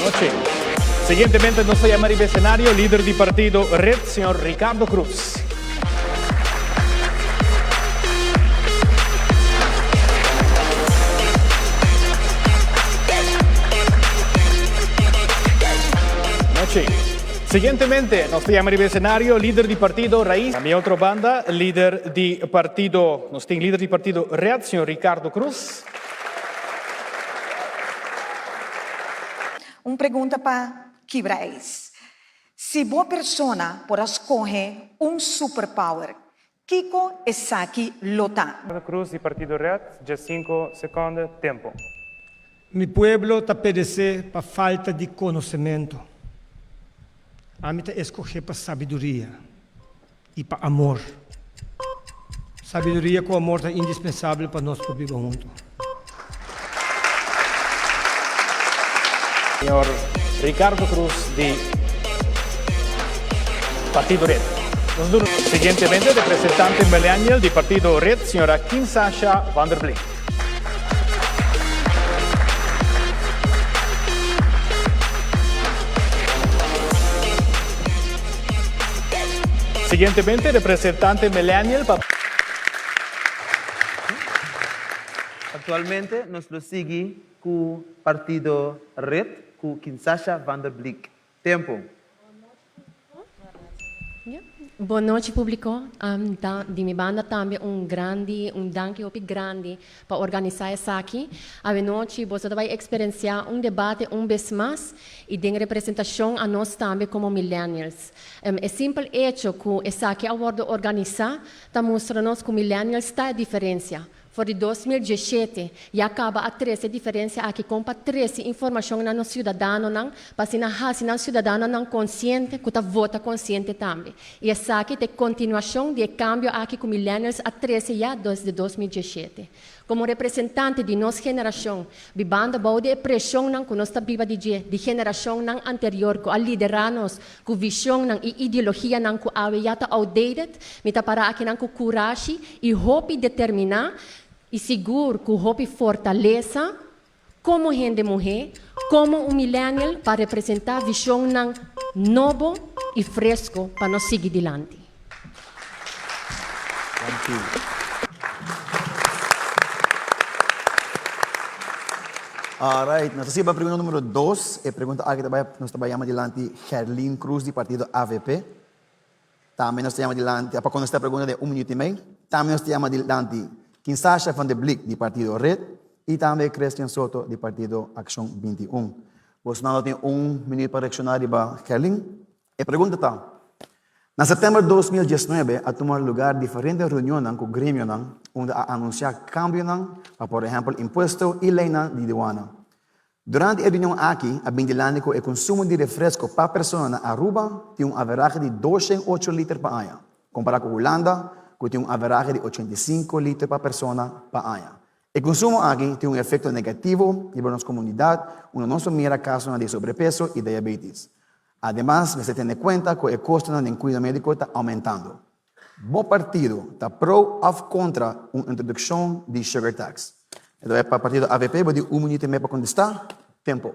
Nochi. Siguientemente nos ta yama riba escenario lider di partido red, señor Ricardo Cruz. Nochi. Siguientemente nos ta yama riba escenario lider di partido Raiz. Na mi otro banda, lider di partido, nos tin lider di partido red, señor Ricardo Cruz. Un pregunta pa kibra ijs. Si bo persona por a scohe un superpower, kico esaki lo ta? Ricardo Cruz di Partido Red, djasinco seconde, tempo. Mi pueblo ta peresé pa falta di konosementu. Ami ta eskohé pa sabiduria i pa amor. Sabiduria ku amor ta indispensabel pa nos por biba huntu. Señor Ricardo Cruz di Partido Red. Nos duna siguientemente representante millennial di Partido Red, señora Kinsasha van der Blink. Siguientemente representante millennial pa. Actualmente nos lo sigui cu partido red cu Kinsasha van der Bleek. Tempo. Bon nochi publico. Di mi banda tambe un grandi un danki hopi grandi pa organisa esaki. Awenochi boso ta bay experencia un debate un bes mas y den representacion a nos tambe como millennials. E simpel hecho cu esaki a wordo organisa ta mustra nos cu millennials ta e diferencia. For di 2017 ya kaba a trese e diferensia aki kon pa trese informashon na nos siudadanonan pa asina hasi nan siudadanonan konsiente ku ta vota konsiente tambe. I esaki ta e kontinuashon di e kambio aki ku millennials a trese ya desde 2017. Komo representante di nos generashon, bibando bou di e preshonnan ku nos ta biba di dje di generashonnan anterior ku a liderá nos ku vishonnan i ideologianan ku awe ya ta outdated, mi ta para akinan ku kurashi i hopi determiná i sigur ku hopi fortalesa komo hende muhé, komo un millennial pa representá vishonnan nobo i fresko pa nos sigui dilanti. Alright, nos ta sigui pa pregunta numero dos. E pregunta aki ta bai, nos ta bai yama dilanti Gerlin Cruz di partido avp. Tambe nos ta yama dilanti, pa kontestá e pregunta den un minuut i mei. Tambe nos ta yama dilanti Kinsasha van de Blik di partido red i tambe Christian Soto di partido Akshon 21. Bosonan lo tin un minuut pa reakshoná riba Gerlin. E pregunta ta, Na sèptèmber 2019 a tuma lugar diferente reunionnan ku gremionan unda a anunsiá kambionan pa por ehèmpel impuesto i leinan di duana. Durante e reunion aki a bin dilanti ku e konsumo di refresko pa persona na Aruba tin un averahe di 208 liter pa aña, kompará ku Hulanda ku tin un averahe di 85 liter pa persona pa aña. E konsumo aki tin un efekto negativo riba nos komunidat unda nos ta mira kasonan di sobrepeso i diabetes. Ademas mester tene kuenta ku e kostonan den kuido médiko ta oumentando. Bo partido ta pro òf kontra un introdukshon di sugar tax? E ta bai pa partido avp, bo di un minuut i mei pa kontestá. Tempo.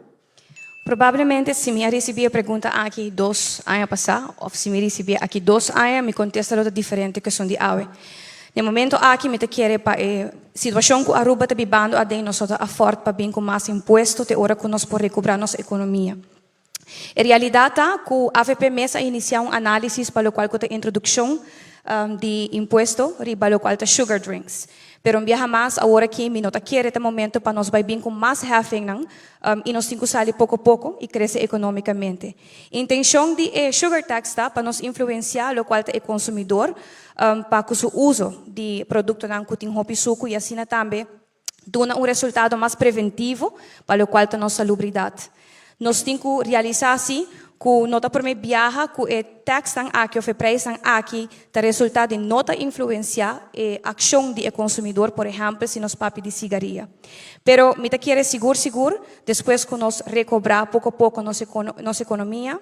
Probablemente si mi a risibí e pregunta aki dos aña pasá òf si mi risibí aki dos aña mi kontesta lo ta diferente ku esun di awe. Den momento aki mi ta kere pa e situashon ku Aruba ta bibando aden nos no ta afòrt pa bin ku mas impuesto te ora ku nos por rekubrá nos ekonomia. E realidat ta ku avp mes a inisiá un análisis pa lokual ku ta introdukshon di impuesto riba lokual ta sugar drinks. Pero un biaha mas awor aki mi no ta kere ta momento pa nos bai bin ku mas heffingnan i nos tin ku sali poko poko i krese ekonómikamente. Intenshon di e sugar tax ta pa nos influensiá lokual ta e konsumidor pa ku su uso di produktonan ku tin hopi suku i asina tambe duna un resultado mas preventivo pa locual ta nos salubridad. Nos tin cu realisa si cu no ta prome biaha cu e taxnan aki of e prijsnan aki ta resulta di no ta influencia e accion di e consumidor, por ehempel si nos papia di sigaria. Pero mi ta kere sigur sigur despues cu nos recobra poco poco nos economia,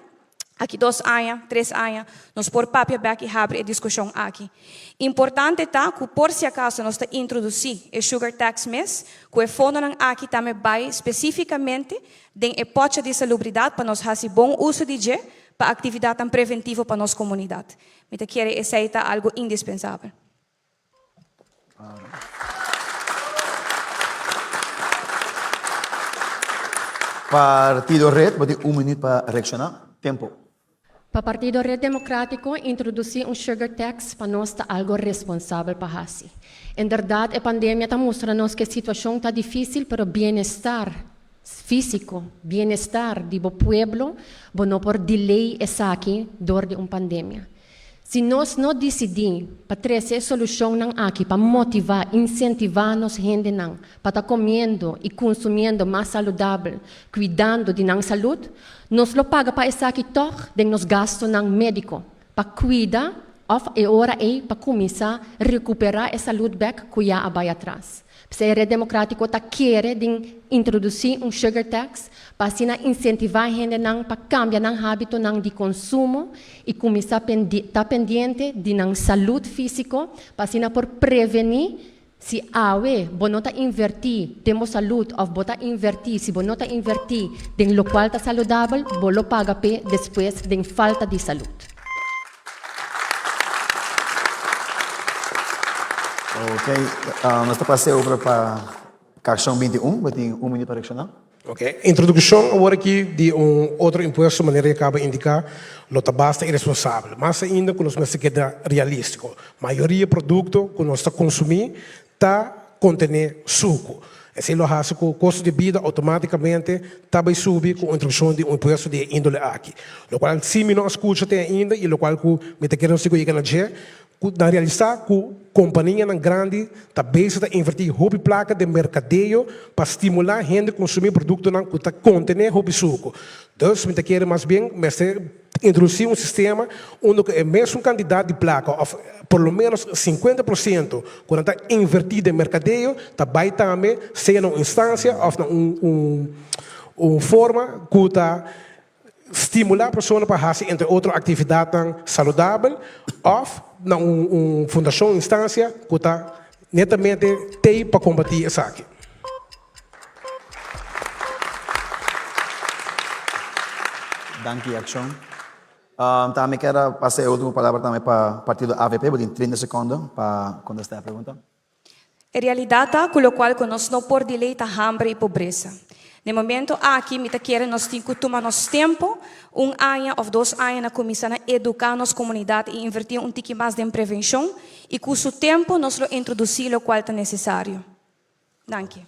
Aki dos aña, tres aña, nos por papia bek i habri e diskushon aki. Importante ta ku por si akaso nos ta introdusí e sugar tax mes, ku e fondonan aki tambe bai spesífikamente den e pòtcha di salubridat pa nos hasi bon uso di dje pa aktividatnan preventivo pa nos komunidat. Mi ta kere esei ta algu indispensabel. Partido Red, bo tin un minuut pa reakshoná. Tempo. Pa Partido Red Democratico, introduci un sugar tax pa nos ta algo responsabel pa haci. Inderdaad e pandemia ta mustra nos cu e situacion ta dificil pero bienestar fisico, bienestar di bo pueblo bo no por delay esaki door di un pandemia. Si nos no disidí pa trese e solushonnan aki pa motivá, insentivá nos hendenan pa ta komiendo i kunsumiendo mas saludabel, kuidando di nan salud, nos lo paga pa esaki tòg den nos gastunan médiko pa kuida òf e ora ei pa kuminsá rekuperá e salud bèk ku ya a bai atras. P'esei Red Democratico ta kere den introdusí un sugar tax pa asina insentivá hendenan pa kambia nan hábitonan di konsumo i kuminsá ta pendiente di nan salud físiko pa asina por prevení si awe bo no ta invertí den bo salud òf bo ta invertí si bo no ta invertí den lokual ta saludabel bo lo paga p'e despues den falta di salud. Ok, nos ta pasa e obra pa Carson 21, bo tin un minuut pa reacciona. Ok, introduccion awor aki di un otro impuesto manera ya caba indica lo ta basta irresponsabel, mas ainda cu nos mester keda realistico. Mayoria producto cu nos ta consumi ta kontené suku. Esei lo hasi ku kosto di bida outomátikamente ta bai subi ku introdushon di un impuesto di e índole aki. Lokual sí mi no a skucha te ainda i lokual ku mi ta kere nos tin ku yega na dje, ku nan realisá ku kompanianan grandi ta bezig ta invertí hopi plaka den merkadeo pa stimulá hende konsumí produktonan ku ta kontené hopi suku. Dus mi ta kere mas bien mester Introdusí un sistema unda ku e mesun kantidat di plaka òf por lo ménos 50% ku nan ta invertí den merkadeo ta bai tambe sea na un instansia òf na un un forma ku ta stimulá persona pa hasi entre otro aktividatnan saludabel òf na un un fundashon instansia ku ta netamente tei pa kombatí esaki. Danki Akshon. Tambe kier a pasa e ultimo palabra tambe pa partido avp. Bo tin 30 secondo pa contesta e pregunta. E realidad ta cu locual cu nos no por delay ta hamber y pobresa. Na e momento aki mi ta kere nos tin cu tuma nos tempo, un aña of dos aña na cuminsa na educa nos comunidad y inverti un tiki mas den prevencion y cu su tempo nos lo introduci locual ta necesario. Danki.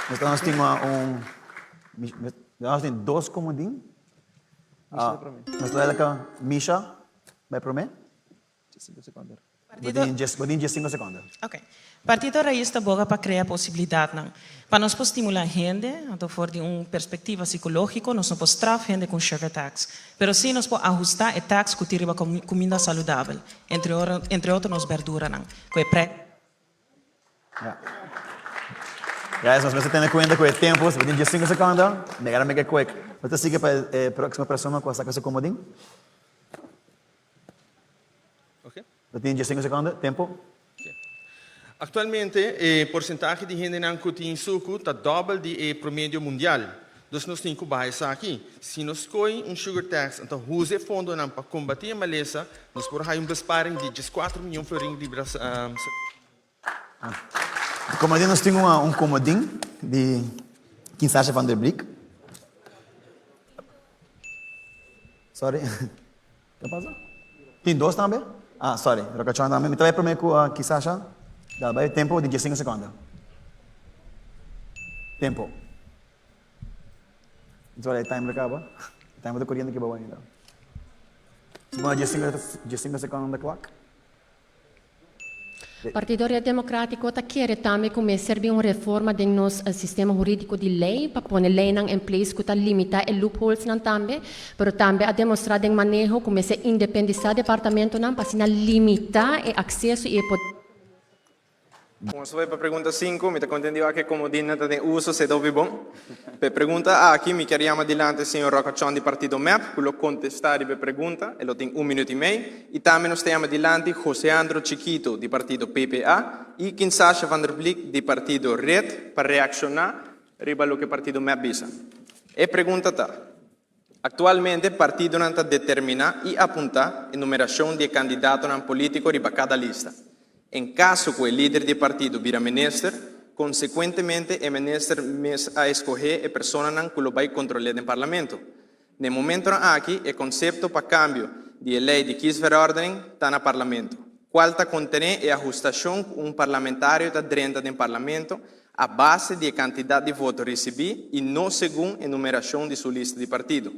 Nos tin un, nos tin dos comodin. Nos ta dal Misha bai prome. Bo tin diesinco seconde. Ok. Partido Raiz ta boga pa crea posibilidadnan pa nos por stimula hende, anto for di un perspectiva psicologico nos no por straf hende cu un sugar tax, pero si nos por ahusta e tax cu tin riba cuminda saludabel, entre entre otro nos berduranan, cu e pre. Ya. Guys, nos mester tene cuenta cu e tempo, si bo tin diesinco secondo, me gotta make it quick. Nos ta sigui pa e proximo persona cu a saca su comodin. Bo tin diesinco secondo, tempo. Aktualmente e porsentahe di hendenan ku tin suku ta dòbel di e promedio mundial. Dus nos tin ku baha esaki. Si nos skohe un sugar tax anto huza e fondonan pa kombatí e malesa, nos por haya un besparing di dieskuater mion florin riba. Komodin Nos tin un komodin di Kinsasha van der Blik. Sorry. Ke pasa? Tin dos tambe? Ah, sorry. Rokachon tambe. Mi ta bai prome ku Kisasha. Dal bai tempo di diesinco seconda. Tempo. Sorry, e timer a kaba. E timer ta koriendo aki bou ainda. Suponé diesinco seconda on the clock. Partido Red Democratico ta kere tambe cu mester bin un reforma den nos sistema huridico di ley pa pone leynan en place cu ta limita e loopholesnan tambe, pero tambe a demostra den maneho cu mester independisa departamentonan pa asina limita e acceso y e. Nos ta bai pa pregunta sinku. Mi ta kontent di wak e komodinnan ta den uso, esei ta hopi bon. Pa e pregunta aki mi kier yama dilanti señor Roca Chon di partido mep ku lo kontestá riba e pregunta. E lo tin un minuut i mei. I tambe nos ta yama dilanti Joseandro Chiquito di partido PPA i Kinsasha van der Vliet di partido red pa reakshoná riba loke partido mep bisa. E pregunta ta. Aktualmente partidonan ta determiná i apuntá e numerashon di e kandidatonan polítiko riba kada lista. En kaso ku e lider di e partido bira minister, konsekuentemente e minister mes a eskohé e personanan ku lo bai kontrol'é den parlamento. Na e momentonan aki e konsepto pa kambio di e lei di kiesverordening ta na parlamento, kual ta kontené e ahustashon ku un parlamentario ta drenta den parlamento a base di e kantidat di voto risibí i no segun e numerashon di su lista di partido.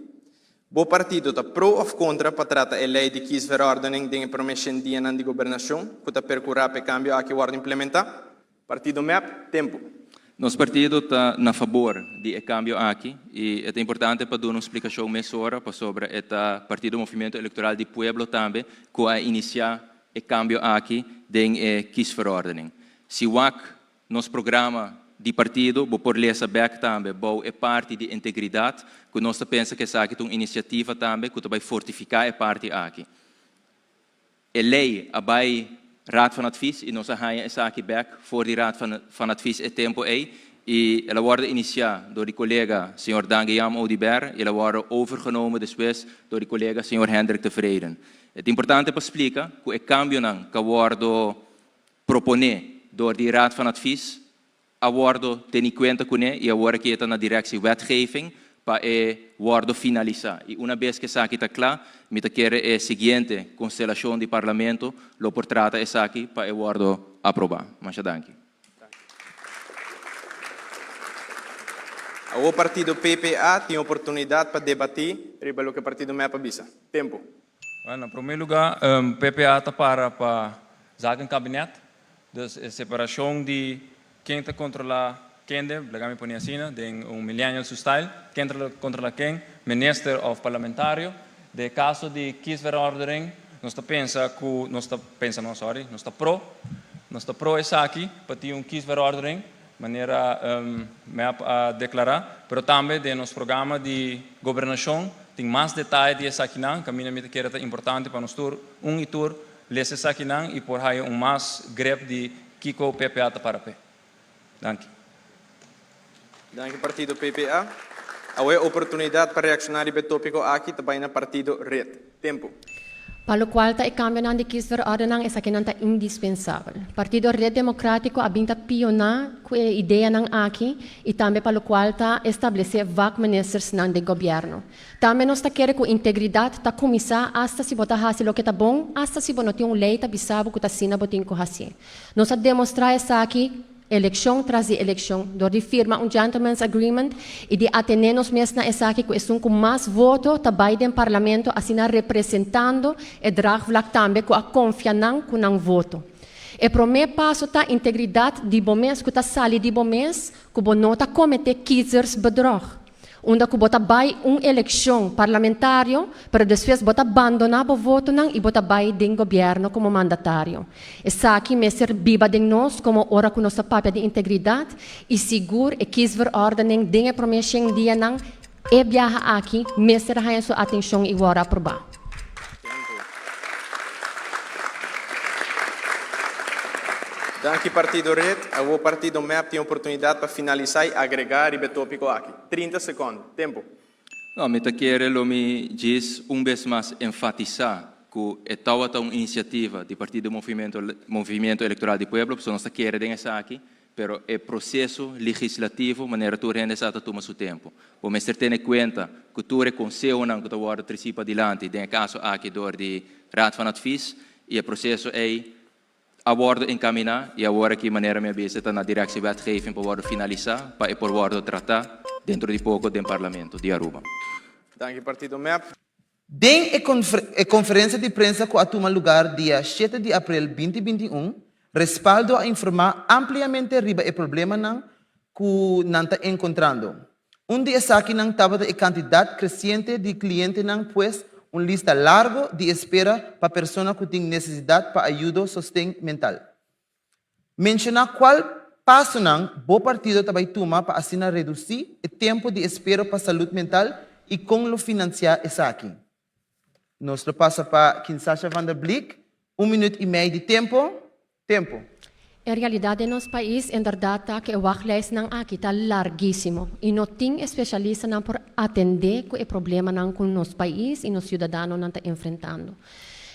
Bo partido ta pro òf kontra pa trata e lei di kiesverordening den e promé shen dianan di gobernashon ku ta perkurá pa e kambio aki wòrdu implementá? Partido mep, Tempu. Nos partido ta na fabor di e kambio aki i e ta importante pa duna un splikashon mesora pasobra e ta Partido Movimiento Electoral di Pueblo tambe ku a inisiá e kambio aki den e kiesverordening. Si wak Nos programa di partido bo por lesa bek tambe bou e parti di integridat ku nos ta pensa ku esaki ta un inisiativa tambe ku ta bai fortifiká e parti aki. E lei a bai Raad van Advies i nos a haña esaki bek for di Raad van Advies e tempu ei i el a wòrdu inisiá dor di kolega señor Dangeyam Oduber i el a wòrdu overgenomen despues dor di kolega señor Hendrik Tevreden. E ta importante pa splika ku e kambionan ku a wòrdu Proponé dor di Raad van Advies a wordo teni cuenta cuné y awor aki e ta na Directie Wetgeving pa e wordo finalisa. Y una bes cu esaki ta cla, mi ta kere e siguiente constelacion di Parlamento lo por trata esaki pa e wordo aproba. Masha danki. Awor partido PPA tin oportunidad pa debati riba loke partido mep a bisa. Tempo. Bueno, na promé lugá PPA ta para pa zakenkabinet, dus e separashon di ken ta kontrolá kende, laga mi pone asina, den un millennial su style, ken ta kontrolá ken, minister òf parlamentario. Den e kaso di kiesverordening nos ta pensa ku, nos ta pensa no, sorry, nos ta pro, nos ta pro esaki pa tin un kiesverordening Manera mep a deklará, pero tambe den nos programa di gobernashon tin mas detaye di esakinan, kaminda mi ta kere ta importante pa nos tur un i tur lesa esakinan i por haya un mas grip di kiko PPA ta para p'e. Danki. Danki partido PPA. Awe oportunidat pa reakshoná riba e tópiko aki ta bai na partido red. Tempu. Pa lokual ta e kambionan di kiesverordenan esakinan ta indispensabel. Partido Red Demokratiko a bin ta pioná ku e ideanan aki i tambe pa lokual ta establesé vakministersnan den gobièrnu. Tambe nos ta kere ku integridat ta kuminsá asta si bo ta hasi loke ta bon, asta si bo no tin un lei ta bisa bo ku ta asina bo tin ku hasié. Nos a demostrá esaki Elekshon tras di elekshon, dor di firma un gentleman's agreement i di atené nos mes na esaki ku esun ku mas voto ta bai den parlamento asina representando e draagvlak tambe ku a konfia nan ku nan voto. E promé paso ta integridat di bo mes ku ta sali di bo mes ku bo no ta kometé kiezersbedrog. Unda ku bo ta bai un elekshon parlamentario, pero despues bo ta bandoná bo votonan i bo ta bai den gobièrnu komo mandatario. Esaki mester biba den nos komo ora ku nos ta papia di integridat i sigur e kiesverordening den e promé shen dianan e biaha aki mester a haña su atenshon i wòrdu aprobá. Danki Partido Red. Awor Partido mep tin oportunidat pa finalisá i agregá riba e tópiko aki. 30 sekònd. Tempu. No, mi ta kere lo mi djis un bes mas enfatisá ku e tawata un inisiativa di Partido Movimiento Movimiento Electoral di Pueblo, pasobra nos ta kere den esaki, pero e proseso legislativo manera tur hende sa ta tuma su tempu. Bo mester tene kuenta ku tur e konsehonan ku ta wòrdu tresí padilanti, den e kaso aki dor di Raad van Advies, i e proseso ei a wòrdu enkaminá i awor aki manera mi a bisa ta na Directie Wetgeving pa wòrdu finalisá pa e por wòrdu tratá dentro di poko den Parlamento di Aruba. Danki Partido mep. Den e konferensia di prensa ku a tuma lugar dia shete di aprel binti 21, Respaldo a informá ampliamente riba e problemanan ku nan ta enkontrando. Un di esakinan tabata e kantidat kresiente di klientenan pues un lista largo di espera pa persona ku tin nesesidat pa ayudo sosten mental. Menshoná kual pasonan bo partido ta bai tuma pa asina redusí e tempu di espero pa salud mental i kon lo finansiá esaki. Nos lo pasa pa Kinsasha van der Bleek, un minuut i mei di tempo. Tempo. E realidad den nos pais inderdaad ta cu e wachtlijstnan aki ta larguisimo y no tin especialistanan por atende cu e problemanan cu nos pais y nos ciudadanonan ta enfrentando.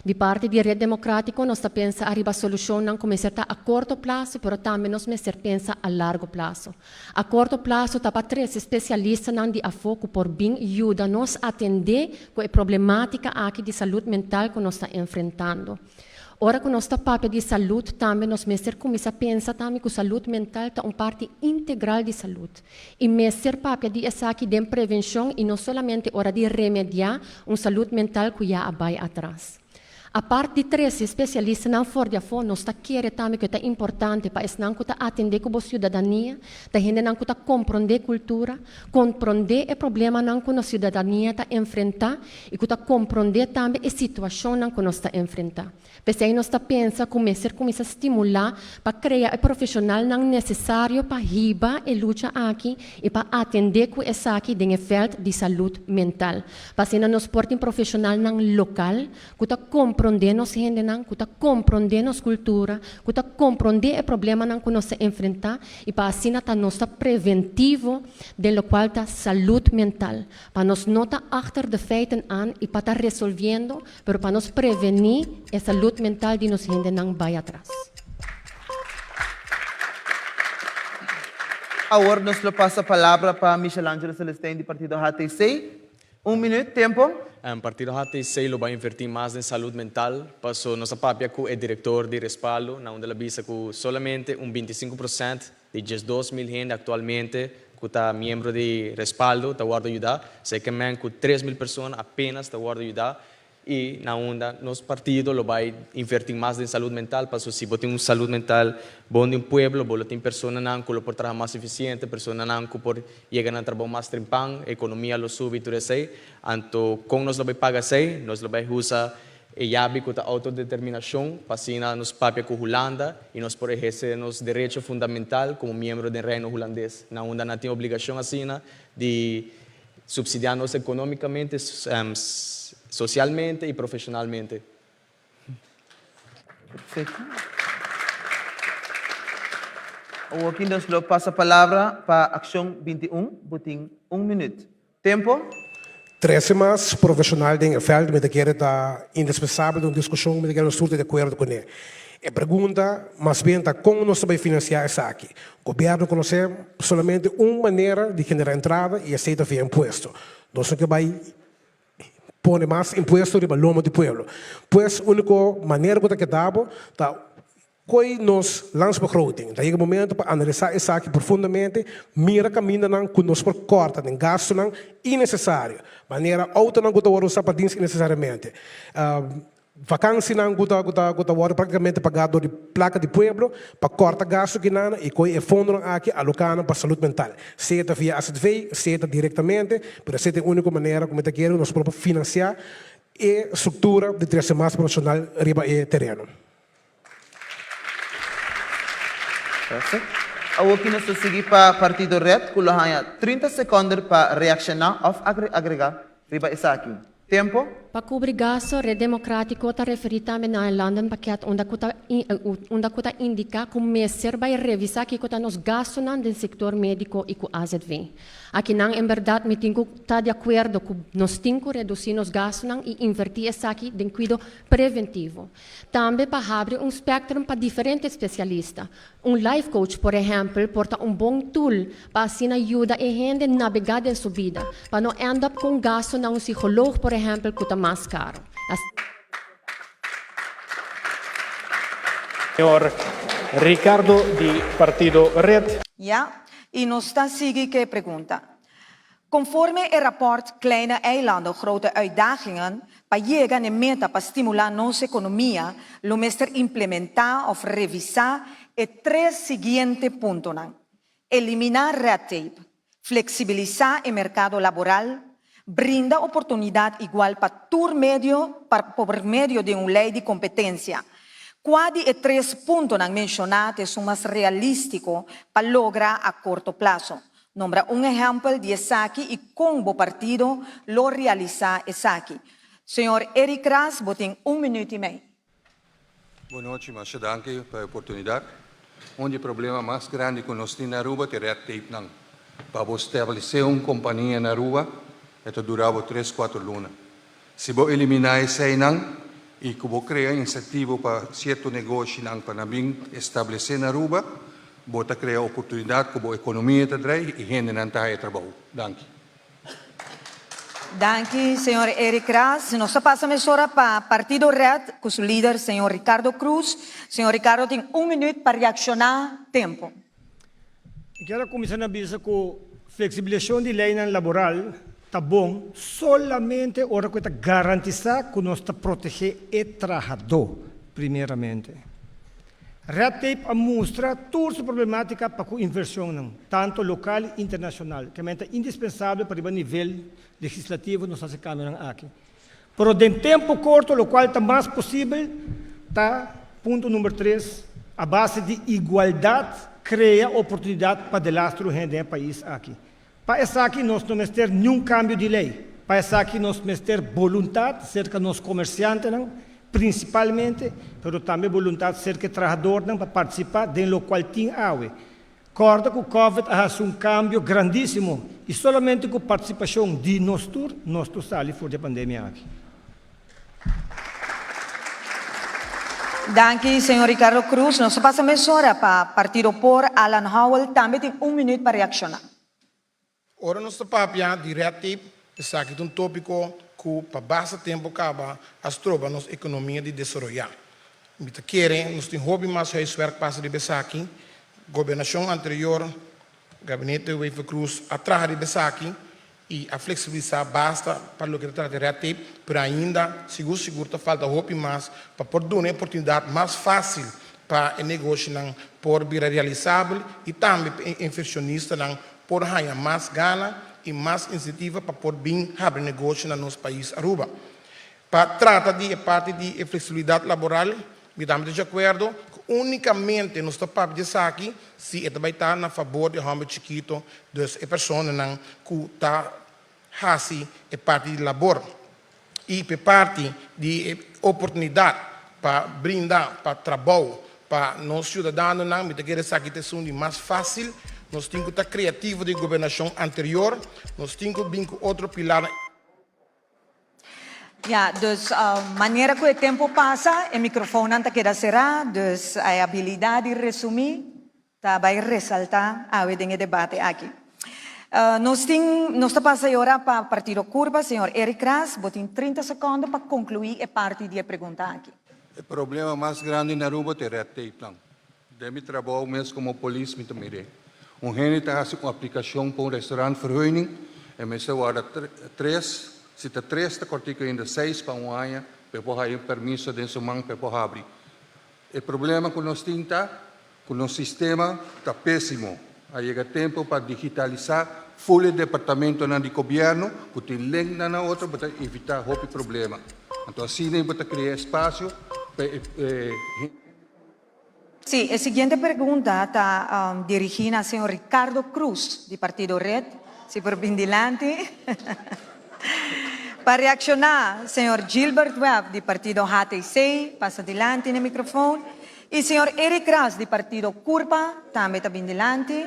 Di parti di Red Democratico nos ta pensa ariba solucionnan cu mester ta a corto plazo pero tambe nos mester pensa a largo plazo. A corto plazo ta pa trece specialistanan di afo cu por bin yuda nos atende cu e problematica aki di salud mental cu nos ta enfrentando. Ora ku nos ta papia di salud tambe nos mester kuminsá pensa tambe ku salud mental ta un parti integral di salud i mester papia di esaki den prevenshon i no solamente ora di remediá un salud mental ku ya a bai atras. Apart di trese spesialistanan for di afó nos ta kere tambe ku e ta importante pa esnan ku ta atendé ku bo siudadania ta hendenan ku ta komprondé kultura, komprondé e problemanan ku nos siudadania ta enfrentá i ku ta komprondé tambe e situashonnan ku nos ta enfrentá. P'esei nos ta pensa ku mester kuminsá stimulá pa krea e profeshonalnan nesesario pa hiba e lucha aki i pa atendé ku esaki den e vèlt di salud mental. Pa asina nos por tin profeshonalnan lokal ku ta komprondé nos hendenan, ku ta komprondé nos kultura, ku ta komprondé e problemanan ku nos ta enfrentá i pa asina ta nos ta preventivo den lokual ta salud mental. Pa nos no ta achter de feiten aan y pa ta resolviendo, pero pa nos prevení e salud mental di nos hendenan bai atras. Awor nos lo pasa palabra pa Michelangelo Celestijn di partido HTC. Un minuut, tempo. Partido HTC lo bai invertí mas den salud mental, paso nos a papia ku e direktor di Respaldo na unda el a bisa ku solamente un 25 prosènt Di 12.000 hende aktualmente ku ta miembro di Respaldo ta wòrdu yudá, seke men ku 3.000 persona apenas ta wòrdu yudá i na unda nos partido lo bai invertí mas den salud mental paso si bo tin un salud mental bon di un pueblo bo lo tin personanan ku lo por traha mas efisiente, personanan ku por yega nan trabou mas trempan, ekonomia lo subi tur esei. Anto kon nos lo bai paga esei? Nos lo bai usa E yabi ku ta outodeterminashon pa asina nos papia ku Hulanda i nos por ehersé nos derecho fundamental komo miembro den Reino Hulandes, na unda nan tin obligashon asina di supsidiá nos ekonómikamente, sosialmente i profeshonalmente. Perfecto. Awoki nos lo pasa palabra pa Akshon 21, bo tin un minuut. Tempo. Trece mas profesional den e veld mi ta kere ta indispensabel den un discusion, mi ta kere nos tur ta di acuerdo cune. E pregunta mas bien ta con nos ta bay financia esaki. Gobierno conoce solamente un manera di genera entrada y esey ta via impuesto. Nos no ke bay pone mas impuesto riba lomo di pueblo. Pues unico manera cu ta keda bo ta Koe nos landsbegroting. Ta yega momento pa analisá esaki profundamente, mira kamindanan ku nos por kòrta den gastunan innesesario, manera outonan ku ta wòrdu usá pa dins innesesariamente, vakansinan ku ta ku ta ku ta wòrdu praktikamente pagá dor di plaka di pueblo, pa kòrta gastu kinan i koe e fondonan aki aloká nan pa salud mental, sea ta via azv, sea ta direktamente, pero esei ta e úniko manera ku mi ta kere ku nos por finansiá e struktura di trese mas profeshonal riba e tereno. Perfect. Awoki nos ta sigui pa Partido Red ku lo haña 30 sekònder pa reakshoná òf agregá riba esaki. Tempo. Pa kubri gasto, Red Democratico ta referí tambe na e Landenpakket unda ku ta unda ku ta indiká ku mester bai revisá kiko ta nos gastonan den sektor médiko i ku azv. Akinan en bèrdat mi tin ku ta di akuerdo ku nos tin ku redusí nos gastonan i invertí esaki den kuido preventivo. Tambe pa habri un spectrum pa diferente specialista. Un life coach, por ehempel, por ta un bon tool pa asina yuda e hende nabega den su bida, pa no end up cu un gasto na un psicoloog, por ehempel, cu ta mas caro. Señor Ricardo di Partido Red. Ya, y nos ta sigui ke pregunta. Konforme e rapòrt Kleine Eilanden, Grote Uitdagingen, pa yega n'e meta pa stimulá nos ekonomia lo mester implementá òf revisá e tres siguiente puntonan, eliminá red tape, fleksibilisá e merkado laboral, brinda oportunidat igual pa tur medio pa por medio di un lei di kompetensia. Kua di e tres puntonan menshoná ta esun mas realístiko pa logra a korto plaso? Nombra un ehèmpel di esaki i kon bo partido lo realisá esaki. Señor Eric Ras, bo tin un minüt i mei. Bon nochi, masha danki pa e oportunidat. Un di e problema mas grandi ku nos tin na Aruba ta e red tape nan. Pa bo stablesé un kompania na Aruba e ta dura bo tres kuater luna. Si bo eliminá eseinan i ku bo krea insentivo pa sierto negoshinan pa nan bin establesé na Aruba, bo ta krea oportunidat ku bo ekonomia ta drei i hendenan ta haya trabou. Danki. Danki, señor Eric Ras. Nos ta pasa mesora pa Partido Red cu su lider, señor Ricardo Croes. Señor Ricardo tin un minuut pa reacciona. Tempo. Mi kier a cuminsa na bisa cu flexibilisacion di leynan laboral ta bon solamente ora cu e ta garantisa cu nos ta protege e trahador primeramente. Red tape a mustra tur su problematica pa cu inversionnan, tanto local y internacional, kemey ta indispensabel pa riba nivel legislativo nos haci cambionan aki. Pero den tempo corto locual ta mas posibel ta, punto number tres, a base di igualdad crea oportunidad pa delastro hende den e pais aki. Pa esaki nos no mester niun kambio di lei. Pa esaki nos mester boluntat serka nos komersiantenan, prinsipalmente, pero tambe boluntat serka e trahadornan pa partisipá den lokual tin awe. Kòrda ku Covid a hasi un kambio grandísimo i solamente ku partisipashon di nos tur nos tur sali for di e pandemia aki. Danki, señor Ricardo Croes. Nos ta pasa mesora pa Partido por. Alan Howell tambe tin un minuut pa reacciona. Ora nos ta papia di red tape, esaki ta un topico cu pa basta tempo caba a stroba nos economia di desaroya. Mi ta kere nos tin hopi mas huiswerk pasa riba esaki. Gobernacion anterior, Gabinete Wever-Croes a traha riba esaki y a flexibilisa basta pa loke ta trata di red tape, pero ainda sigur sigur ta falta hopi mas pa por duna e oportunidad mas facil pa e negoshinan por bira realisabel y tambe pa e inversionistanan por haña mas gana y mas incentiva pa por bin habri negoshi na nos pais Aruba. Pa trata di e parti di e flexibilidad laboral, mi tambe ta di acuerdo cu unicamente nos ta papia di esaki si e ta bay ta na fabor di e homber chikito, dus e personanan cu ta haci e parti di labor y p'e parti di e oportunidad pa brinda pa trabou pa nos ciudadanonan, mi ta kere esaki ta esun di mas facil. Nos tin cu ta creativo den gobernacion anterior, nos tin cu bin cu otro pilarnan. Ja, dus manera cu e tempo pasa, e microfoonnan ta keda cera, dus e habilidad di resumi ta bay resalta awe den e debate aki. Nos tin, nos ta pasa e ora pa Partido Curpa, señor Eric Ras, bo tin 30 secondo pa conclui e parti di e pregunta aki. E problema mas grandi na Aruba ta e red tape nan. Den mi trabou mes komo polis mi ta mir'é. Un hende ta hasi un aplikashon pa un restaurant vergunning, e mester warda tres, si ta tres ta kòrtiku ainda seis pa un aña pa e por haya un permiso den su man pa e por habri. E problema ku nos tin ta ku nos sistema ta pésimo. A yega tempu pa digitalisá ful e departamentonan di gobièrnu ku tin linknan na otro pa ta evitá hopi problema. Anto asina bo ta krea espasio pa e hende. Sí, e siguiente pregunta ta dirigí na señor Ricardo Croes di Partido Red. Si por bin dilanti. Pa reakshoná, señor Gilbert Webb di Partido HTC, pasa dilanti na e microfoon. I señor Eric Ras di Partido Curpa tambe ta bin dilanti.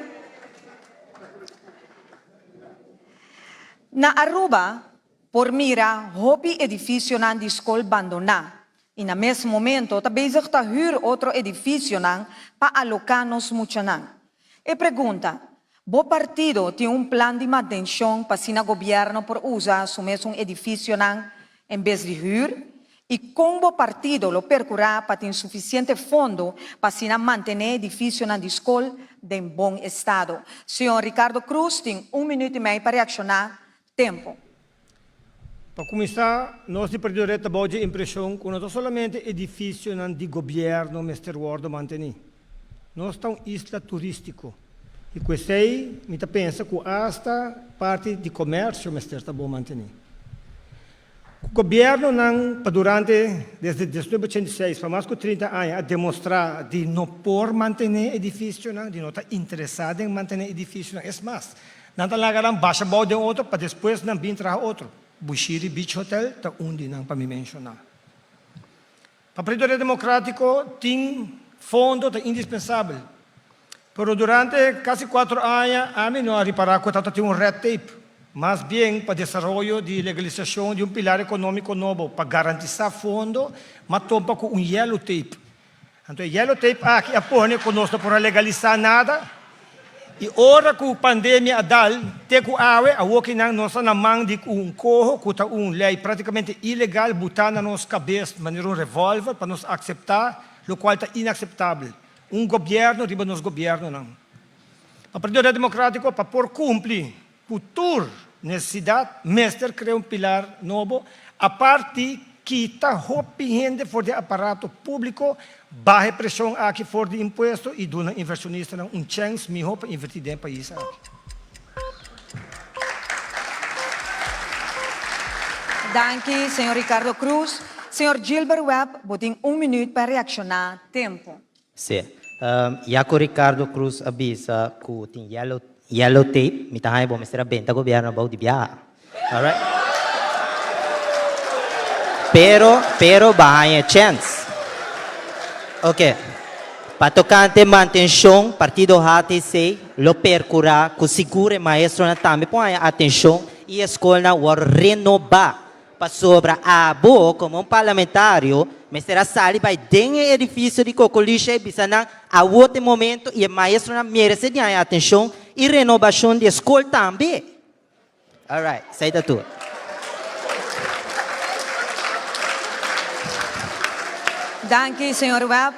Na Aruba por mira hopi edificionan di skol bandoná I na mes momento ta bezig ta hür otro edificionan pa aloká nos muchanan. E pregunta, Bo partido tin un plan di mantencion pa asina gobierno por usa su mesun edificionan en bes di hür? I con bo partido lo percurá pa tin suficiente fondo pa asina mantené edificionan di scol den bon estado? Señor Ricardo Croes tin un minuut y mei pa reaccioná. Tempo. Pa kuminsá, nos di Partido Red ta bou dje impreshon ku no ta solamente edifisionan di gobièrnu mester wòrdu mantení. Nos ta un isla turístiko i ku esei mi ta pensa ku asta parti di komèrsio mester ta bon mantení. Ku gobièrnunan pa durante desde 1986 pa mas ku 30 aña a demostrá di no por mantené edifisionan, di no ta interesá den mantené edifisionan. Es mas, nan ta laga nan basha bou den otro pa despues nan bin traha otro. Bushiri Beach Hotel ta un di nan pa mi menshoná. Pa Partido Democrático tin fondo ta indispensabel. Pero durante casi cuatro aña ami no a ripara cu tabata tin un red tape, mas bien pa desaroyo di legalisacion di un pilar economico nobo pa garantisa fondo, ma topa cu un yellow tape. Anto e yellow tape aki a pone cu nos no por a legalisa nada y ora cu pandemia a dal te cu awe, awokinan nos ta na man di un coho cu ta un ley practicamente ilegal buta na nos cabes manera un revolver pa nos acepta locual ta inaceptabel. Un gobierno riba nos gobiernonan. Pa Partido Red Democratico pa por cumpli Ku tur nesesidat mester krea un pilar nobo, apart di kita hopi hende for di e aparato públiko, baha e preshon aki for di impuesto i duna invershonistanan un chèns mihó pa invertí den e pais aki. Danki, señor Ricardo Croes. Señor Gilbert Webb, bo tin un minuut pa reakshoná. Tempo. Sí. Ya cu Ricardo Croes a bisa cu tin yellow, yellow tape, mi ta haña bo mester a benta gobierno abou di biaha. Alright. Pero, pero ba haña e chens. Ok. Pa tocante mantencion, partido HTC lo percura cu sigur e maestronan tambe por haña atencion y e scolnan wor renoba. Pasobra abo, komo un parlamentario, mester a sali bai den e edifisio di Cocolisha i bisa nan, Awor ta e momento i e maestronan merese di haña atenshon i renobashon di e skol tambe. Alright, esei ta tur. Danki, señor Webb.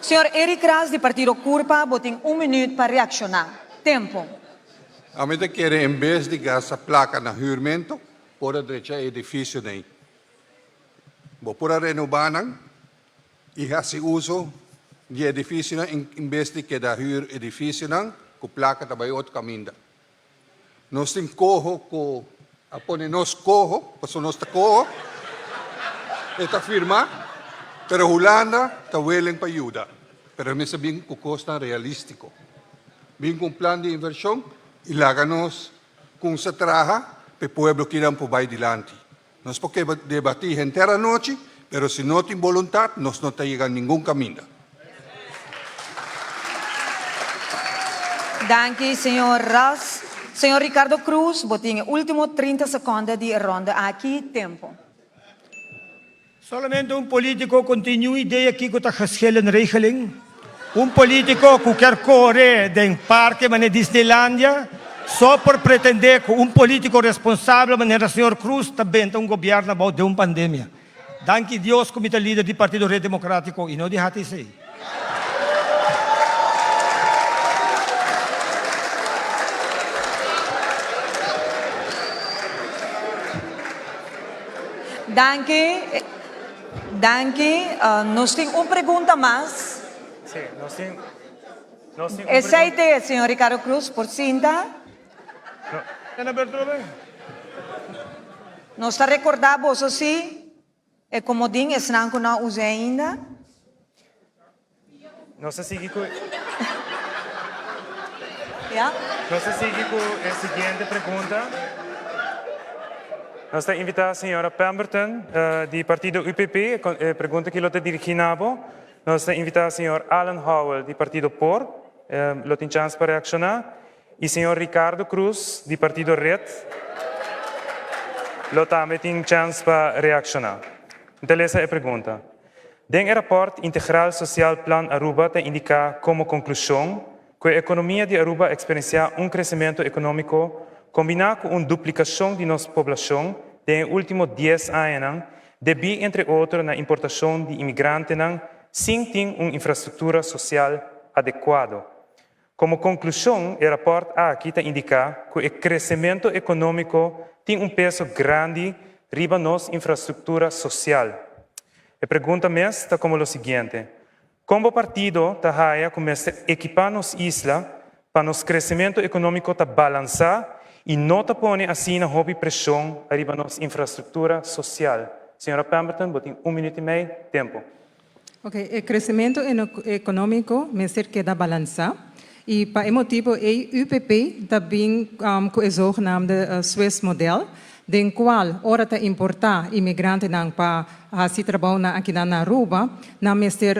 Señor Eric Ras di partido Curpa, bo tin un minuut pa reakshoná. Tempo. Ami ta kere en bes di gasta plaka na huurmento, Por a drecha e edificionan ei. Bo por a renobá nan i hasi uso di e edificionan en bes di keda hür edificionan ku plaka ta bai otro kaminda. Nos tin koho ku a pone nos koho, pasobra nos ta koho, e ta firmá, pero Hulanda ta willing pa yuda, pero e mester bin ku kosnan realístiko. Bin ku un plan di invershon i laga nos Kunsa traha p'e pueblo kinan por bai dilanti. Nos por keba debatí henter anochi, pero si no tin boluntat nos no ta yega ningun kaminda. Danki, señor Ras. Señor Ricardo Croes, bo tin e ultimo 30 seconde di e ronda aki. Tempo. Solamente un politico cu tin niun idea kico ta geschillenregeling. Un politico cu kier core den parke manera Disneylandia so por pretende cu un politico responsabel manera señor Croes ta benta un gobierno abao den un pandemia. Danki Dios cu mi ta lider di Partido Red Democratico y no di HTC. Danki, danki. Nos tin un pregunta mas. Sí, nos tin, nos tin un Esei te, señor Ricardo Croes, por sinta. Nos ta recorda boso si e comodin esnan cu no a us'e ainda. Nos ta sigui cu. Ya. Nos ta sigui cu e siguiente pregunta. Nos ta invita señora Pemberton di partido UPP. E pregunta aki lo ta dirigi na bo. Nos ta invita señor Alan Howell di partido por. Lo tin chance pa reacciona. Y señor Ricardo Croes di partido red lo tambe tin chance pa reacciona. N ta lesa e pregunta. Den e rapòrt Integral Sociaal Plan Aruba ta indiká komo konklushon ku e ekonomia di Aruba a eksperensiá un kresementu ekonómiko kombiná ku un duplikashon di nos poblashon den e último dies añanan debí entre otro na importashon di imigrantenan sin tin un infrastruktura sosial adekuado. Komo konklushon e rapòrt aki ta indiká ku e kresementu ekonómiko tin un peso grandi riba nos infrastruktura sosial. E pregunta mes ta komo lo siguiente, Kon bo partido ta haya ku mester ekipá nos isla pa nos kresementu ekonómiko ta balansá I no ta pone asina hopi preshon ariba nos infrastruktura sosial. Señora Pemberton, bo tin un minuut i mei. Tempo. Ok, e kresementu ekonómiko mester keda balansá i pa e motibu ei UPP ta bin ku e zogenaamde Swiss model den kual ora ta importá imigrantenan pa hasi trabounan akinan na Aruba nan mester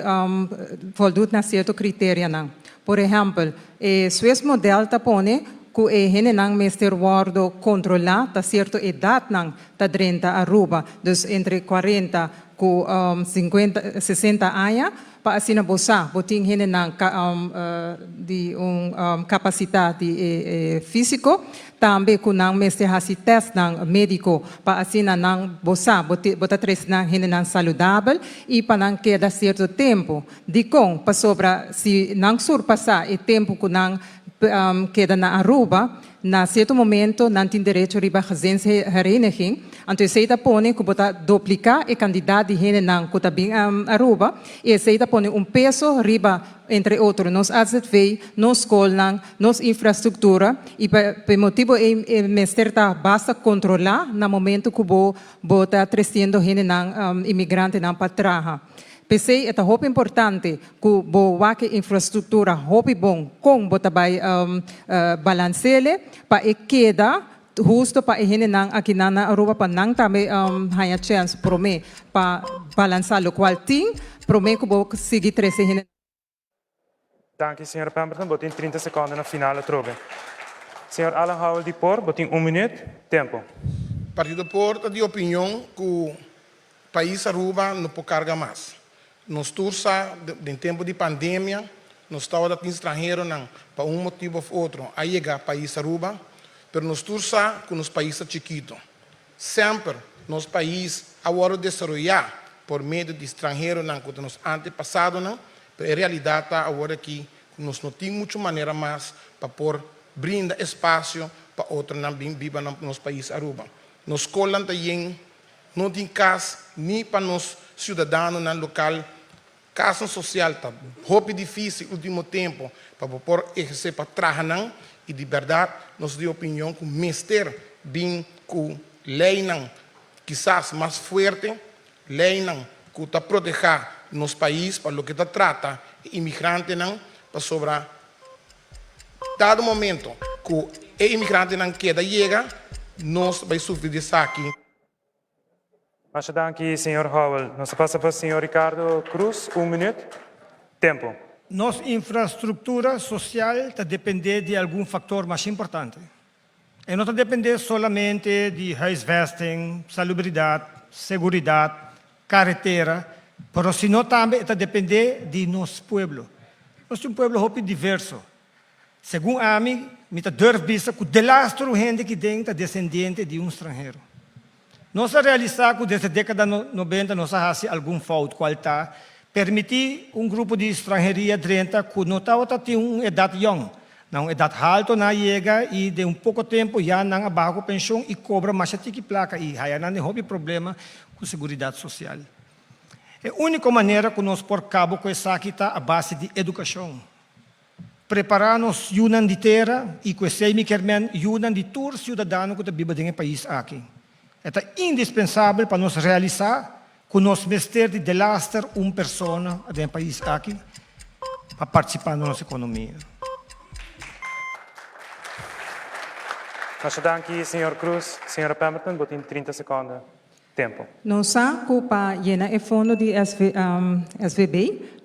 voldut na sierto kriterianan. Por ehèmpel, e Swiss model ta pone ku e hendenan mester wòrdu kontrolá ta sierto edatnan ta drenta Aruba, dus entre kuarenta ku sinkuenta, sesenta aña, pa asina bo sa bo tin hendenan di un kapasitat di e físiko, tambe ku nan mester hasi tèstnan médiko pa asina nan bo sa bo bo ta trese nan hendenan saludabel i pa nan keda sierto tempu. Dikon? Pasobra si nan surpasá e tempu ku nan keda na Aruba, Na sierto momento nan tin derecho riba gezinshereniging, anto esey ta pone cu bo ta duplica e cantidad di hendenan cu ta bin Aruba y esey ta pone un peso riba entre otro nos azv, nos scolnan, nos infrastructura y pa e motibo ey e mester ta basta controla na momento cu bo bo ta treciendo hendenan inmigrantenan pa traha. P'esei e ta hopi importante ku bo wak e infrastruktura hopi bon kon bo ta bai balanse'le pa e keda husto pa e hendenan akinan na Aruba pa nan tambe haña chèns promé pa balansá lokual tin promé ku bo sigui trese hendenan. Danki, señor Pemberton. Bo tin 30 seconde na final atrobe. Señor Alan Howell di por, bo tin un minuut. Tempo. Partido por ta di opinion cu pais Aruba no por carga mas. Nos tur sa den tempo di pandemia nos tabata tin stranheronan pa un motibo of otro a yega pais Aruba, pero nos tur sa cu nos pais ta chikito. Semper nos pais a wordo desaroya por medio di stranheronan cu ta nos antepasadonan, pero e realidad ta awor aki cu nos no tin mucho manera mas pa por brinda espacio pa otronan bin biba na nos pais Aruba. Nos scolnan ta yen, no tin cas ni pa nos ciudadanonan local Kasnan sosial ta hopi difísil último tempu pa bo por ehersé pa traha nan i di bèrdat nos di opinion ku mester bin ku leinan kisas mas fuerte, leinan ku ta protehá nos pais pa loke ta trata e imigrantenan pasobra dado momento ku e imigrantenan keda yega nos ta bai sufri di esaki. Masha danki, señor Howell. Nos ta pasa pa señor Ricardo Croes, un minuut. Tempo. Nos infrastructura social ta depende di algun factor masha importante. E no ta depende solamente di huisvesting, salubridad, seguridad, caretera, pero sino tambe e ta depende di nos pueblo. Nos tin un pueblo hopi diverso. Segun ami, mi ta durf bisa ku delastro hende ki den ta desendiente di un stranhero. Nos a realisá ku desde dékada nobenta nos a hasi algun fout, kual ta permití un grupo di stranheria drenta ku no tabata tin un edat yòn. Na un edat halto nan a yega i den un poko tempu ya nan a baha ku penshon i kobra masha tiki plaka i haya nan den hopi problema ku seguridat sosial. E úniko manera ku nos por kabo ku esaki ta a base di edukashon. Prepará nos yunan di tera i ku esei mi kier men yunan di tur siudadano ku ta biba den e pais aki. E ta indispensabel pa nos realisá ku nos mester di delaster un persona den e pais aki pa partisipá na nos ekonomia. Masha danki, señor Croes. Señora Pemberton, bo tin 30 seconde. Tempo. Nos sa ku pa yena e fondo di SVB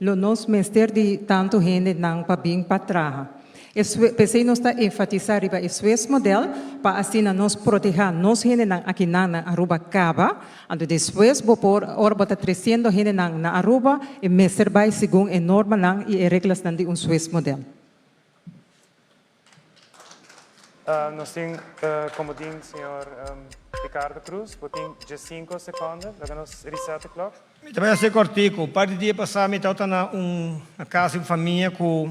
lo nos mester di tantu hendenan pa bin pa traha. P'esei nos ta enfatisá riba e Swiss model pa asina nos protehá nos hendenan akinan na Aruba kaba, anto despues bo por ora bo ta tresiendo hendenan na Aruba e mester bai segun e normanan i e reglasnan di un Swiss model. Nos tin komodin señor Ricardo Croes, bo tin diesinco seconde, laga nos reset e klok. Mi ta bai hasi kortiku. Un par di dia pasá mi tabata na un kas di un famia ku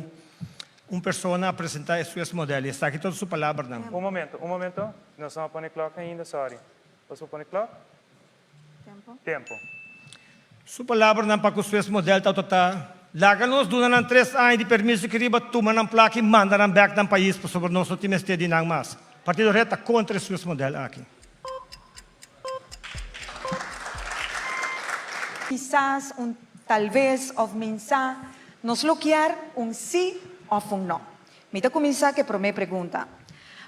un persona a presentá e Swiss model i esaki ta su palabranan. Un momento, un momento. Nos no a pone klok ainda, sorry. Nos por pone klok? Tempo. Tempo. Su palabranan pa ku Swiss model tabata ta, Laga nos duna nan tres aña di permiso ki riba tuma nan plaka i manda nan bèk nan pais pasobra nos no tin mester di nan mas. Partido Red ta kontra e Swiss model aki. Kisas un talves of minsa nos lo kier un si of un no. Mi ta cuminsa cu e prome pregunta.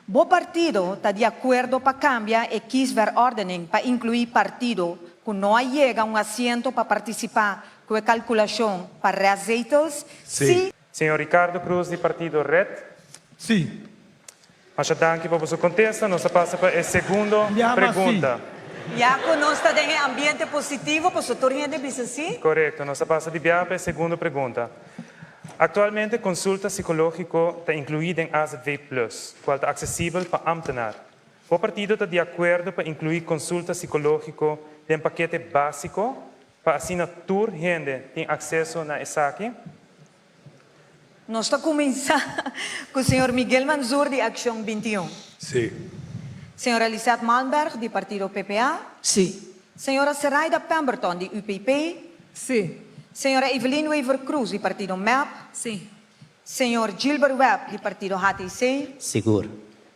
Bo partido ta di acuerdo pa cambia e kiesverordening pa inclui partido cu no a yega un asiento pa participa cu e calculacion pa restzetels? Si. Señor Ricardo Croes di partido red. Si. Masha danki pa boso kontesta. Nos ta pasa pa e segundo pregunta. Ya ku nos ta den e ambiente positivo, pasobra tur hende bisa si. Korekto. Nos ta pasa di biaha pa e segundo pregunta. Aktualmente konsulta sikológiko ta inkluí den AZV Plus, kual ta aksesibel pa ámtenar. Bo partido ta di akuerdo pa inkluí konsulta sikológiko den pakete básiko pa asina tur hende tin akseso na esaki? Nos ta cuminsa cu señor Miguel Manzur di Accion 21. Sí. Señora Lisette Malmberg di partido PPA. Sí. Señora Seraida Pemberton di UPP. Sí. Señora Evelyn Wever-Croes di partido mep. Sí. Señor Gilbert Webb di partido HTC. Sigur.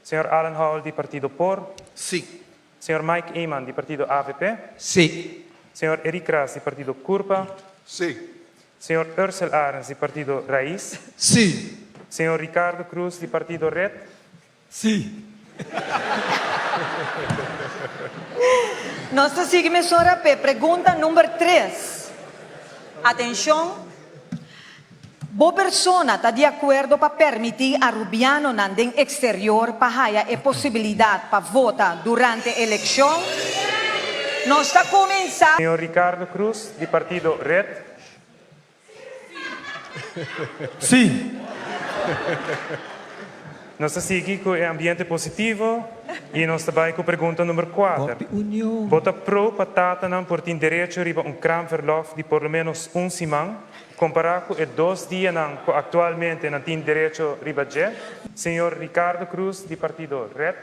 Señor Alan Howell di partido por. Sí. Señor Mike Eman di partido avp. Sí. Señor Eric Ras di partido Curpa. Sí. Señor Ursel Arends di partido Raiz. Sí. Señor Ricardo Croes di partido Red. Sí. Nos ta sigui mesora p'e pregunta number tres. Atencion! Bo persona ta di acuerdo pa permiti Arubianonan den exterior pa haya e posibilidad pa vota durante eleccion? Nos ta cuminsa. Señor Ricardo Croes di partido Red. Sí. Nos ta sigui cu e ambiente positivo y nos ta bay cu pregunta number cuater. Bo ta pro pa tatanan por tin derecho riba un kraamverlof di por lo menos un siman, compara cu e dos dianan cu actualmente nan tin derecho riba dje? Señor Ricardo Croes di partido red.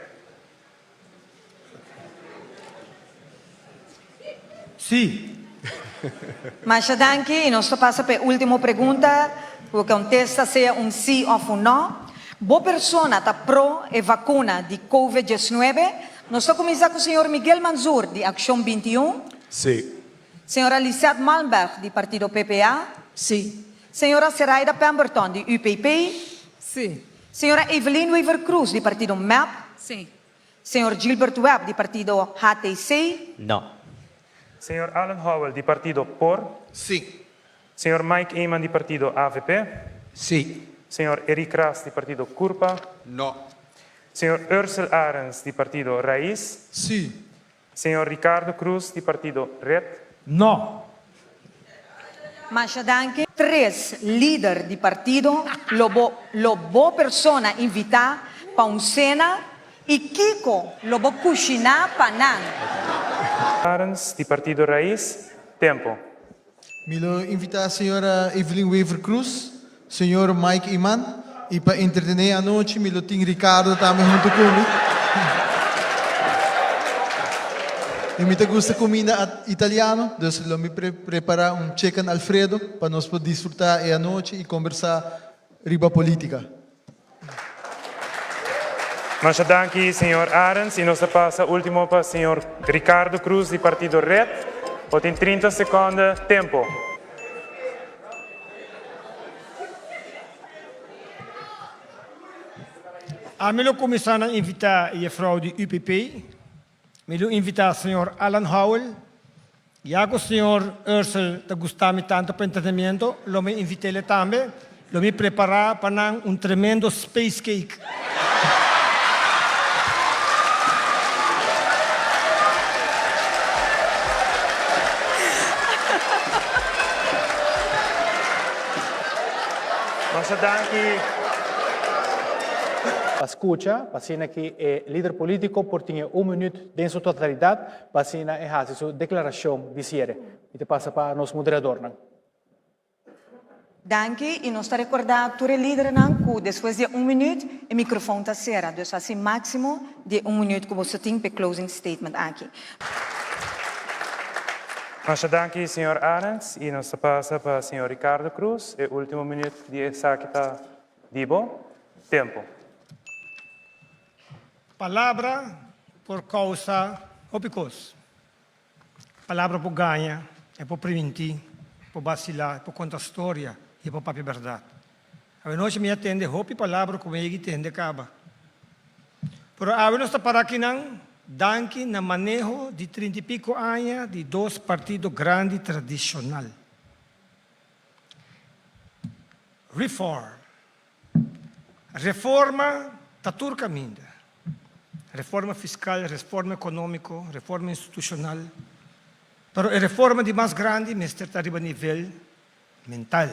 Sí. Masha danki y nos ta pasa pa e ultimo pregunta cu contesta sea un sí of un no. Bo persona ta pro e vacuna di Covid 19? Nos ta cuminsa cu señor Miguel Manzur di Accion 21. Sí. Señora Lisette Malmberg di partido PPA. Sí. Señora Seraida Pemberton di UPP. Sí. Señora Evelyn Wever-Croes di partido mep. Sí. Señor Gilbert Webb di partido HTC. No. Señor Alan Howell di partido por. Sí. Señor Mike Eman di partido avp. Sí. Señor Eric Ras di partido Curpa. No. Señor Ursel Arends di partido Raiz. Sí. Señor Ricardo Croes di partido red. No. Masha danki. Tres lider di partido lo bo lo bo persona invita pa un cena y kico lo bo cushina pa nan? Arends di partido Raiz, Tempo. Mi lo invita señora Evelyn Wever Croes, señor Mike Eman y pa entretene anochi mi lo tin Ricardo tambe hunto cu mi. Y mi ta gusta cuminda italiano, dus lo mi prepara un chicken alfredo pa nos por disfruta e anochi y combersa riba politica. Masha danki señor Arends y nos ta pasa ultimo pa señor Ricardo Croes di partido red. Bo tin 30 seconde tempo. Ami lo cuminsa na invita juffrouw di UPP. Mi lo invita señor Alan Howell. Ya cu señor Ursel ta gusta mi tanto pa entretenimiento, lo mi invitele tambe. Lo mi prepara pa nan un tremendo space cake. Masha danki. Pa scucha, pa asina ki e lider politico por tin e un minuut den su totalidad pa asina e haci su declaracion di ciere. Mi ta pasa pa nos moderadornan. Danki y nos ta recorda tur e lidernan cu despues di e un minuut e microfoon ta cera, dus haci maximo di e un minuut cu boso tin p'e closing statement aki. Masha danki señor Arends y nos ta pasa pa señor Ricardo Croes, e ultimo minuut di esaki ta di bo. Tempo. Palabra por causa hopi cos. Palabra por gaña, e por primintí, por bacilá, e por conta storia y e por papia berdad. Awenochi mi a tende hopi palabra cu mi a yegi tende caba. Pero awe nos ta para akinan danki na maneho di trinta y pico aña di dos partido grandi tradicional. Reform. Reforma ta tur caminda. Reforma fiscal, reforma economico, reforma institucional. Pero e reforma di mas grandi mester ta riba nivel mental.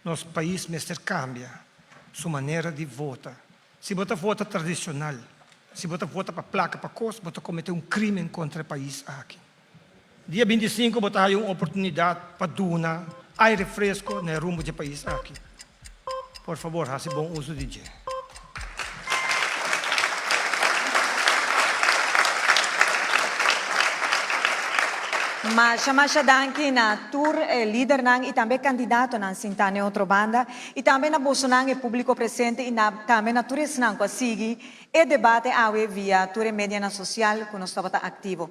Nos pais mester cambia su manera di vota. Si bo ta vota tradicional, si bo ta vota pa placa, pa cos, bo ta comete un crimen contra e pais aki. Dia 25 bo ta haya un oportunidad pa duna aire fresco na e rumbo dje pais aki. Por fabor haci bon uso di dje. Masha masha danki na tur e lidernan y tambe candidatonan sinta n'e otro banda y tambe na bosonan e publico presente y na tambe na tur esnan cu a sigui e debate awe via tur e medianan social cu nos tabata activo.